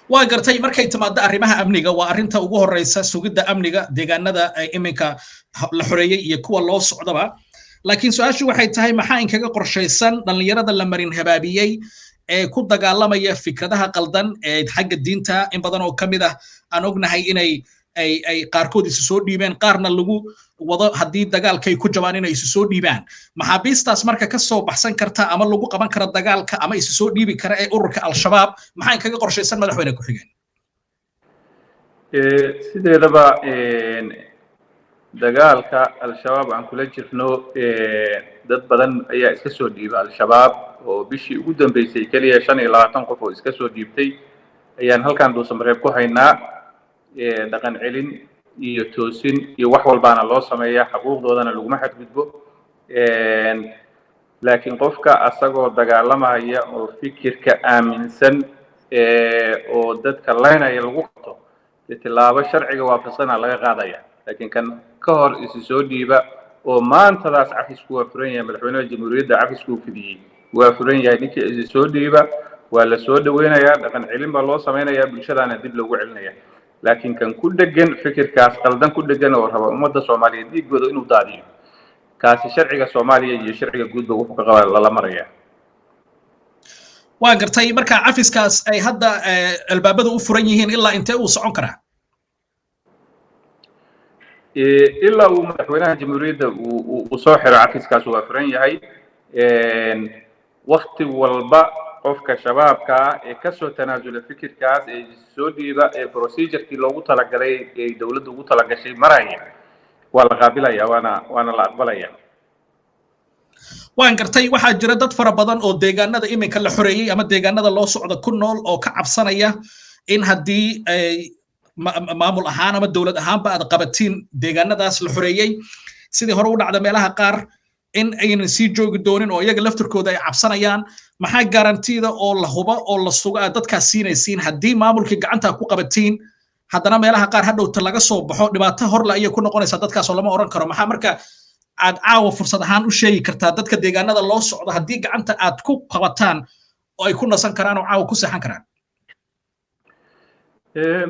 Waa gartay. Markay timaado arrimaha amniga, waa arrinta ugu horreysa, sugidda amniga deegaanada iminka la xoreeyey iyo kuwa loo socdaba. Laakiin su-aashu waxay tahay, maxaa inkaga qorshaysan dhallinyarada la marin habaabiyey ee ku dagaalamaya fikradaha qaldan ee xagga diinta? In badan oo ka mid ah aan ognahay inay ay qaarkood isu soo dhiibeen, qaarna lagu wado haddii dagaalkay ku jabaan inay isu soo dhiibaan. Maxaabiistaas marka ka soo baxsan karta ama lagu qaban kara dagaalka ama isu soo dhiibi kara ee ururka Al-Shabaab, maxaa inkaga qorshaysan, madaxweyne ku-xigeen? Sideedaba dagaalka Al-Shabaab aan kula jirno, dad badan ayaa iska soo dhiiba Al-Shabaab, oo bishii ugu dambeysay keliya 25 qof oo iska soo dhiibtay ayaan halkan Dhuusamareeb ku haynaa. Dhaqan celin iyo toosin iyo wax walbaana loo sameeyaa, xaquuqdoodana laguma xadgudbo. Laakiin qofka asagoo dagaalamaya oo fikirka aaminsan oo dadka laynaya lagu qabto, dee tilaabo sharciga waafaqsana laga qaadaya. Laakiin kan ka hor isi soo dhiiba oo maantadaas cafisku waa furan yahay, madaxweynaha jamhuuriyadda cafiskuu fidiyey, waa furan yahay. Ninkii isi soo dhiiba waa la soo dhaweynayaa, dhaqan celin baa loo samaynayaa, bulshadaana dib loogu celinaya. Laakiin kan ku dhegan fikirkaas qaldan ku dhegan oo raba ummadda Soomaaliyeed dhiigooda inuu daadiyo, kaasi sharciga Soomaaliya iyo sharciga guudba wuxuu ka qabaa lala maraya. Waa gartay. Marka cafiskaas ay hadda albaabada u furan yihiin, ilaa intee uu socon karaa? Ilaa uu madaxweynaha jamhuuriyadda uu soo xiro cafiskaas waa furan yahay. Wakti walba qofka shabaabka ah ee kasoo tanaasula fikirkaas, ee soo dhiiba, ee procedure-kii loogu talagalay ee dowladda ugu talagashay maraya, waa la qaabilaya, waana la aqbalaya. Waan gartay. Waxaa jira dad fara badan oo deegaanada iminka la xoreeyey ama deegaanada loo socda ku nool oo ka cabsanaya in haddii maamul ahaan ama dowlad ahaanba aad qabatiin deegaanadaas la xoreeyey, sidii hore u dhacda meelaha qaar, in aynan sii joogi doonin oo iyaga laftirkooda ay cabsanayaan. Maxaa guarantee-da oo la huba oo la sugo aad dadkaas siinaysiin haddii maamulkii gacanta ku qabatiin, haddana meelaha qaar hadhowta laga soo baxo, dhibaato horla ayay ku noqonaysaa dadkaas oo lama oran karo? Maxaa marka aad caawa fursad ahaan u sheegi kartaa dadka deegaanada loo socdo haddii gacanta aad ku qabataan oo ay ku nasan karaan oo caawa ku seexan karaan?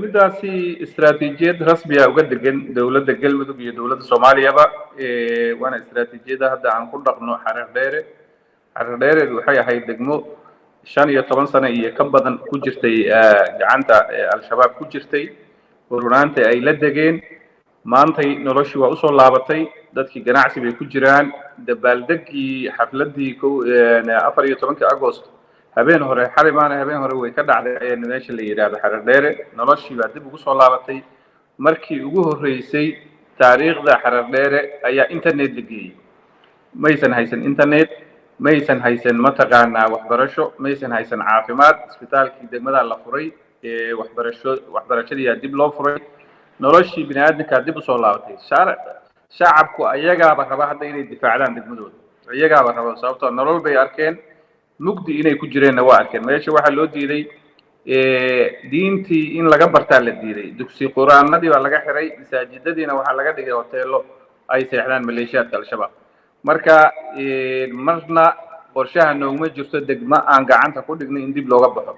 Midaasi istaraatiijiyad rasmiya uga degan dowladda Galmudug iyo dowladda Soomaaliyaba, waana istaraatiijiyadda hadda aan ku dhaqno. Xareer Dheere, Xareer Dheere waxay ahayd degmo 15 sano iyo ka badan ku jirtay gacanta Al-Shabaab ku jirtay, oo runaanta ay la degeen. Maantay noloshii waa usoo laabatay, dadkii ganacsi bay ku jiraan. Dabaaldegii xafladdii 14-kii Agost habeen hore, xalay maana habeen hore way ka dhacday meesha la yidhaahdo Xareer Dheere. Noloshii baa dib ugu soo laabatay. Markii ugu horreysay taariikhda Xareer Dheere ayaa internet la geeyey. Maysan haysan internet, maysan haysan mataqaanaa waxbarasho, maysan haysan caafimaad. Isbitaalkii degmadaa la furay, waxbarasho, waxbarashadiyaa dib loo furay, noloshii bini aadamkaa dib usoo laabatay. Shacabku ayagaaba raba hadda inay difaacdaan degmadooda, iyagaaba raba, sababtoo nolol bay arkeen, mugdi inay ku jireenna waa arkeen. Meesha waxaa loo diiday diintii in laga bartaa la diiday, dugsi qur-aanadii baa laga xiray, masaajidadiina waxaa laga dhigay hoteelo ay seexdaan maleeshiyaadka Al-Shabaab. Marka marna qorshaha nooguma jirto degmo aan gacanta ku dhignay in dib looga baxo.